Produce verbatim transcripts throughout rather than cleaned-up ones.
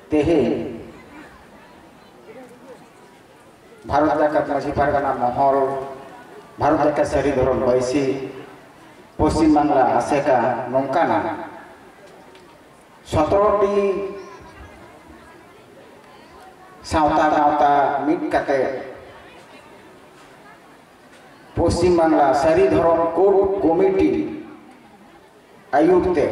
ᱛᱮᱦᱮᱧ ᱵᱷᱟᱨᱚᱛ ᱡᱟᱠᱟᱛ ᱢᱟᱹᱡᱷᱤ ᱯᱟᱨᱜᱟᱱᱟ ᱢᱚᱦᱚᱞ, ᱵᱷᱟᱨᱚᱛ ᱡᱟᱠᱟᱛ ᱥᱟᱹᱨᱤ ᱫᱷᱚᱨᱚᱢ ᱵᱟᱹᱭᱥᱤ, ᱯᱚᱥᱪᱤᱢ ᱵᱟᱝᱞᱟ ᱟᱥᱮᱠᱟ ᱱᱚᱝᱠᱟᱱᱟᱜ ᱥᱚᱛᱨᱚ ᱴᱤ ᱥᱟᱶᱛᱟ ᱜᱟᱶᱛᱟ ᱢᱤᱫ ᱠᱟᱛᱮ ᱯᱚᱥᱪᱤᱢ ᱵᱟᱝᱞᱟ ᱥᱟᱹᱨᱤ ᱫᱷᱚᱨᱚᱢ ᱠᱳᱰ ᱠᱚᱢᱤᱴᱤ ᱟᱹᱭᱩᱨ ᱛᱮ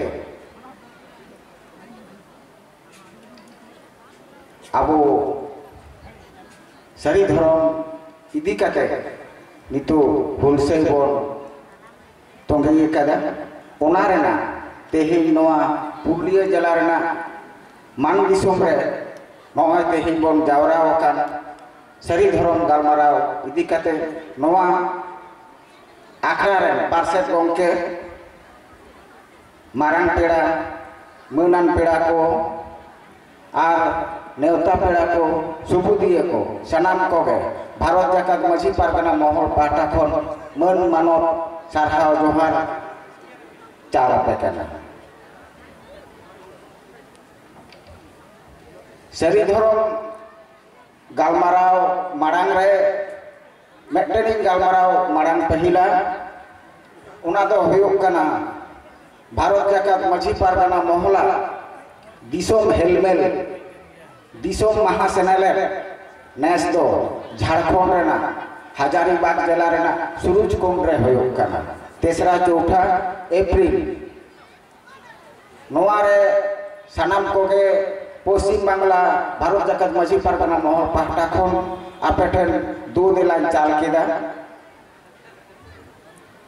ᱟᱵᱚ ᱥᱟᱹᱨᱤ ᱫᱷᱚᱨᱚᱢ ᱤᱫᱤ ᱠᱟᱛᱮ ᱱᱤᱛᱚᱜ ᱦᱩᱞᱥᱟᱹᱭ ᱵᱚᱱ ᱛᱚᱸᱜᱮ ᱟᱠᱟᱫᱟ᱾ ᱚᱱᱟ ᱨᱮᱱᱟᱜ ᱛᱮᱦᱮᱧ ᱱᱚᱣᱟ ᱯᱩᱨᱩᱞᱤᱭᱟᱹ ᱡᱮᱞᱟ ᱨᱮᱱᱟᱜ ᱢᱟᱱ ᱫᱤᱥᱚᱢ ᱨᱮ ᱱᱚᱜᱼᱚᱭ ᱛᱮᱦᱮᱧ ᱵᱚᱱ ᱡᱟᱣᱨᱟ ᱟᱠᱟᱱ ᱥᱟᱹᱨᱤ ᱫᱷᱚᱨᱚᱢ ᱜᱟᱞᱢᱟᱨᱟᱣ ᱤᱫᱤ ᱠᱟᱛᱮ ᱱᱚᱣᱟ ᱟᱠᱷᱲᱟ ᱨᱮᱱ ᱯᱟᱨᱥᱮᱛ ᱜᱚᱢᱠᱮ, ᱢᱟᱨᱟᱝ ᱯᱮᱲᱟ, ᱢᱟᱹᱱᱟᱱ ᱯᱮᱲᱟ ᱠᱚ ᱟᱨ ᱱᱮᱣᱛᱟ ᱯᱮᱲᱟ ᱠᱚ, ᱥᱩᱵᱩᱫᱤᱭᱟᱹ ᱠᱚ, ᱥᱟᱱᱟᱢ ᱠᱚᱜᱮ ᱵᱷᱟᱨᱚᱛ ᱡᱟᱠᱟᱛ ᱢᱟᱹᱡᱷᱤ ᱯᱟᱨᱜᱟᱱᱟ ᱢᱚᱦᱚᱞ ᱯᱟᱦᱴᱟ ᱠᱷᱚᱱ ᱢᱟᱹᱱ ᱢᱟᱱᱚᱛ ᱥᱟᱨᱦᱟᱣ ᱡᱚᱦᱟᱨ ᱪᱟᱞ ᱟᱯᱮ ᱠᱟᱱᱟ᱾ ᱥᱟᱹᱨᱤ ᱫᱷᱚᱨᱚᱢ ᱜᱟᱞᱢᱟᱨᱟᱣ ᱢᱟᱲᱟᱝ ᱨᱮ ᱢᱤᱫᱴᱮᱱᱤᱧ ᱜᱟᱞᱢᱟᱨᱟᱣ ᱢᱟᱲᱟᱝ ᱯᱟᱹᱦᱤᱞᱟ, ᱚᱱᱟ ᱫᱚ ᱦᱩᱭᱩᱜ ᱠᱟᱱᱟ ᱵᱷᱟᱨᱚᱛ ᱡᱟᱠᱟᱛ ᱢᱟᱹᱡᱷᱤ ᱯᱟᱨᱜᱟᱱᱟ ᱢᱚᱦᱚᱞᱟ ᱫᱤᱥᱚᱢ ᱦᱮᱞᱢᱮᱞ, ᱫᱤᱥᱚᱢ ᱢᱟᱦᱟ ᱥᱮᱱᱮᱞᱮᱫ ᱱᱮᱥ ᱫᱚ ᱡᱷᱟᱲᱠᱷᱚᱸᱰ ᱨᱮᱱᱟᱜ ᱦᱟᱡᱟᱨᱤᱵᱟᱜᱽ ᱡᱮᱞᱟ ᱨᱮᱱᱟᱜ ᱥᱩᱨᱩᱡᱽᱠᱩᱸᱰ ᱨᱮ ᱦᱩᱭᱩᱜ ᱠᱟᱱᱟ, ᱛᱮᱥᱨᱟ ᱪᱳᱣᱴᱷᱟ ᱮᱯᱨᱤᱞ᱾ ᱱᱚᱣᱟ ᱨᱮ ᱥᱟᱱᱟᱢ ᱠᱚᱜᱮ ᱯᱚᱥᱪᱤᱢ ᱵᱟᱝᱞᱟ ᱵᱷᱟᱨᱚᱛ ᱡᱟᱠᱟᱛ ᱢᱟᱹᱡᱷᱤ ᱯᱟᱨᱜᱟᱱᱟ ᱢᱚᱦᱚᱞ ᱯᱟᱦᱴᱟ ᱠᱷᱚᱱ ᱟᱯᱮ ᱴᱷᱮᱱ ᱫᱩ ᱫᱮᱞᱟᱧ ᱪᱟᱞ ᱠᱮᱫᱟ᱾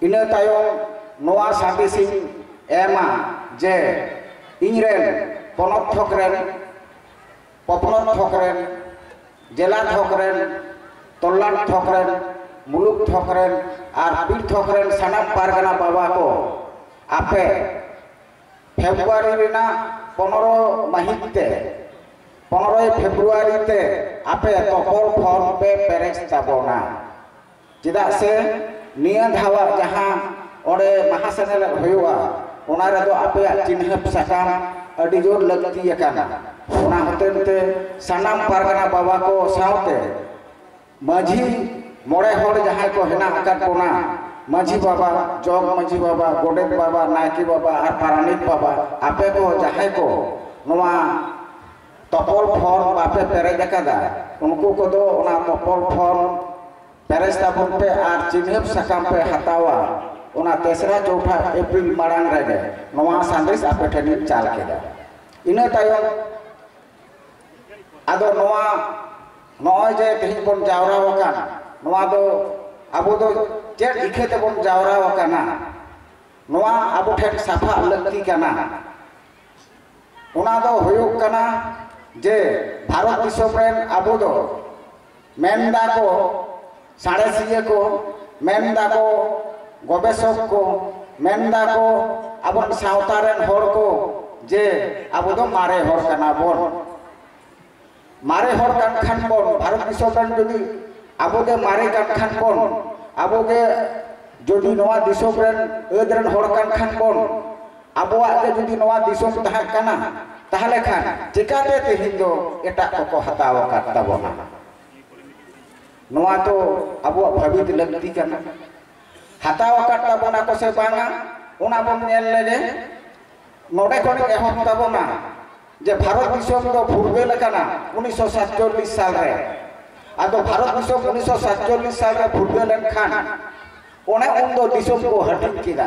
ᱤᱱᱟᱹ ᱛᱟᱭᱚᱢ ᱱᱚᱣᱟ ᱥᱟᱸᱫᱮᱥᱤᱧ ᱮᱢᱟ ᱡᱮ ᱤᱧᱨᱮᱱ ᱯᱚᱱᱚᱛ ᱛᱷᱚᱠ ᱨᱮᱱ, ᱯᱚᱯᱚᱱᱚᱛ ᱛᱷᱚᱠ ᱨᱮᱱ, ᱡᱮᱞᱟ ᱛᱷᱚᱠ ᱨᱮᱱ, ᱛᱚᱞᱞᱟᱴ ᱛᱷᱚᱠ ᱨᱮᱱ, ᱢᱩᱞᱩᱠ ᱛᱷᱚᱠ ᱨᱮᱱ ᱟᱨ ᱯᱤᱲ ᱛᱷᱚᱠ ᱨᱮᱱ ᱥᱟᱱᱟᱢ ᱯᱟᱨᱜᱟᱱᱟ ᱵᱟᱵᱟ ᱠᱚ, ᱟᱯᱮ ᱯᱷᱮᱵᱽᱨᱩᱣᱟᱨᱤ ᱨᱮᱱᱟᱜ ᱯᱚᱱᱨᱚ ᱢᱟᱹᱦᱤᱛ ᱛᱮ, ᱯᱚᱱᱨᱚᱭ ᱯᱷᱮᱵᱽᱨᱩᱣᱟᱨᱤ ᱛᱮ ᱟᱯᱮ ᱛᱚᱯᱚᱞ ᱯᱷᱚᱨᱢ ᱯᱮ ᱯᱮᱨᱮᱡ ᱛᱟᱵᱚᱱᱟ᱾ ᱪᱮᱫᱟᱜ ᱥᱮ ᱱᱤᱭᱟᱹ ᱫᱷᱟᱣᱟᱜ ᱡᱟᱦᱟᱸ ᱚᱸᱰᱮ ᱢᱟᱦᱟ ᱥᱮᱱᱮᱞᱮᱫ ᱦᱩᱭᱩᱜᱼᱟ, ᱚᱱᱟ ᱨᱮᱫᱚ ᱟᱯᱮᱭᱟᱜ ᱪᱤᱱᱦᱟᱹᱯ ᱥᱟᱠᱟᱢ ᱟᱹᱰᱤ ᱡᱳᱨ ᱞᱟᱹᱠᱛᱤ ᱟᱠᱟᱱᱟ᱾ ᱚᱱᱟ ᱦᱚᱛᱮᱡ ᱛᱮ ᱥᱟᱱᱟᱢ ᱯᱟᱨᱜᱟᱱᱟ ᱵᱟᱵᱟ ᱠᱚ ᱥᱟᱶᱛᱮ ᱢᱟᱹᱡᱷᱤ ᱢᱚᱬᱮ ᱦᱚᱲ ᱡᱟᱦᱟᱸᱭ ᱠᱚ ᱦᱮᱱᱟᱜ ᱟᱠᱟᱫ ᱵᱚᱱᱟ, ᱢᱟᱹᱡᱷᱤ ᱵᱟᱵᱟ, ᱡᱚᱜᱽ ᱢᱟᱹᱡᱷᱤ ᱵᱟᱵᱟ, ᱜᱚᱰᱮᱛ ᱵᱟᱵᱟ, ᱱᱟᱭᱠᱮ ᱵᱟᱵᱟ ᱟᱨ ᱯᱟᱨᱟᱱᱤᱠ ᱵᱟᱵᱟ, ᱟᱯᱮ ᱠᱚ ᱡᱟᱦᱟᱸᱭ ᱠᱚ ᱱᱚᱣᱟ ᱛᱚᱯᱚᱞ ᱯᱷᱚᱨᱢ ᱵᱟᱯᱮ ᱯᱮᱨᱮᱡ ᱟᱠᱟᱫᱟ, ᱩᱱᱠᱩ ᱠᱚᱫᱚ ᱚᱱᱟ ᱛᱚᱯᱚᱞ ᱯᱷᱚᱨᱢ ᱯᱮᱨᱮᱡ ᱛᱟᱵᱚᱱ ᱯᱮ ᱟᱨ ᱪᱤᱱᱦᱟᱹᱯ ᱥᱟᱠᱟᱢ ᱯᱮ ᱦᱟᱛᱟᱣᱟ᱾ ᱚᱱᱟ ᱛᱮᱥᱨᱟ ᱪᱳᱣᱴᱷᱟ ᱮᱯᱨᱤᱞ ᱢᱟᱲᱟᱝ ᱨᱮᱜᱮ ᱱᱚᱣᱟ ᱥᱟᱸᱫᱮᱥ ᱟᱯᱮ ᱴᱷᱮᱱᱤᱧ ᱪᱟᱞ ᱠᱮᱫᱟ᱾ ᱤᱱᱟᱹ ᱛᱟᱭᱚᱢ ᱟᱫᱚ ᱱᱚᱣᱟ, ᱱᱚᱜᱼᱚᱭ ᱡᱮ ᱛᱮᱦᱮᱧ ᱵᱚᱱ ᱡᱟᱣᱨᱟ ᱟᱠᱟᱱ, ᱱᱚᱣᱟ ᱫᱚ ᱟᱵᱚ ᱫᱚ ᱪᱮᱫ ᱤᱠᱷᱟᱹ ᱛᱮᱵᱚᱱ ᱡᱟᱣᱨᱟ ᱟᱠᱟᱱᱟ, ᱱᱚᱣᱟ ᱟᱵᱚ ᱴᱷᱮᱱ ᱥᱟᱯᱷᱟᱜ ᱞᱟᱹᱠᱛᱤ ᱠᱟᱱᱟ᱾ ᱚᱱᱟ ᱫᱚ ᱦᱩᱭᱩᱜ ᱠᱟᱱᱟ ᱡᱮ ᱵᱷᱟᱨᱚᱛ ᱫᱤᱥᱚᱢ ᱨᱮᱱ ᱟᱵᱚ ᱫᱚ ᱢᱮᱱ ᱫᱟᱠᱚ ᱥᱟᱬᱮᱥᱤᱭᱟᱹ ᱠᱚ, ᱢᱮᱱ ᱫᱟᱠᱚ ᱜᱚᱵᱮᱥᱚᱠ ᱠᱚ, ᱢᱮᱱ ᱫᱟᱠᱚ ᱟᱵᱚ ᱥᱟᱶᱛᱟ ᱨᱮᱱ ᱦᱚᱲ ᱠᱚ ᱡᱮ ᱟᱵᱚ ᱫᱚ ᱢᱟᱨᱮ ᱦᱚᱲ ᱠᱟᱱᱟ ᱵᱚᱱ᱾ ᱢᱟᱨᱮ ᱦᱚᱲ ᱠᱟᱱ ᱠᱷᱟᱱ ᱵᱚᱱ, ᱵᱷᱟᱨᱚᱛ ᱫᱤᱥᱚᱢ ᱨᱮᱱ ᱡᱩᱫᱤ ᱟᱵᱚ ᱜᱮ ᱢᱟᱨᱮ ᱠᱟᱱ ᱠᱷᱟᱱ ᱵᱚᱱ, ᱟᱵᱚ ᱜᱮ ᱡᱩᱫᱤ ᱱᱚᱣᱟ ᱫᱤᱥᱚᱢ ᱨᱮᱱ ᱟᱹᱫ ᱨᱮᱱ ᱦᱚᱲ ᱠᱟᱱ ᱠᱷᱟᱱ ᱵᱚᱱ, ᱟᱵᱚᱣᱟᱜ ᱜᱮ ᱡᱩᱫᱤ ᱱᱚᱣᱟ ᱫᱤᱥᱚᱢ ᱛᱟᱦᱮᱸ ᱠᱟᱱᱟ, ᱛᱟᱦᱚᱞᱮ ᱠᱷᱟᱱ ᱪᱤᱠᱟᱹᱛᱮ ᱛᱮᱦᱮᱧ ᱫᱚ ᱮᱴᱟᱜ ᱠᱚᱠᱚ ᱦᱟᱛᱟᱣ ᱟᱠᱟᱫ ᱛᱟᱵᱚᱱᱟ? ᱱᱚᱣᱟ ᱫᱚ ᱟᱵᱚᱣᱟᱜ ᱵᱷᱟᱹᱵᱤᱛ ᱞᱟᱹᱠᱛᱤ ᱠᱟᱱᱟ᱾ ᱦᱟᱛᱟᱣ ᱟᱠᱟᱫ ᱛᱟᱵᱚᱱᱟ ᱠᱚ ᱥᱮ ᱵᱟᱝᱟ, ᱚᱱᱟ ᱵᱚᱱ ᱧᱮᱞ ᱞᱮᱜᱮ᱾ ᱱᱚᱰᱮ ᱠᱷᱚᱱ ᱮᱦᱚᱵ ᱛᱟᱵᱚᱱᱟ ᱡᱮ ᱵᱷᱟᱨᱚᱛ ᱫᱤᱥᱚᱢ ᱫᱚ ᱯᱷᱩᱨᱜᱟᱹᱞ ᱟᱠᱟᱱᱟ ᱩᱱᱤᱥᱥᱚ ᱥᱟᱛᱪᱚᱞᱞᱤᱥ ᱥᱟᱞ ᱨᱮ᱾ ᱟᱫᱚ ᱵᱷᱟᱨᱚᱛ ᱫᱤᱥᱚᱢ ᱩᱱᱤᱥᱥᱚ ᱥᱟᱛᱪᱚᱞᱞᱤᱥ ᱥᱟᱞ ᱨᱮ ᱯᱷᱩᱨᱜᱟᱹᱞ ᱮᱱ ᱠᱷᱟᱱ, ᱚᱱᱮ ᱩᱱᱫᱚ ᱫᱤᱥᱚᱢ ᱠᱚ ᱦᱟᱹᱴᱤᱧ ᱠᱮᱫᱟ᱾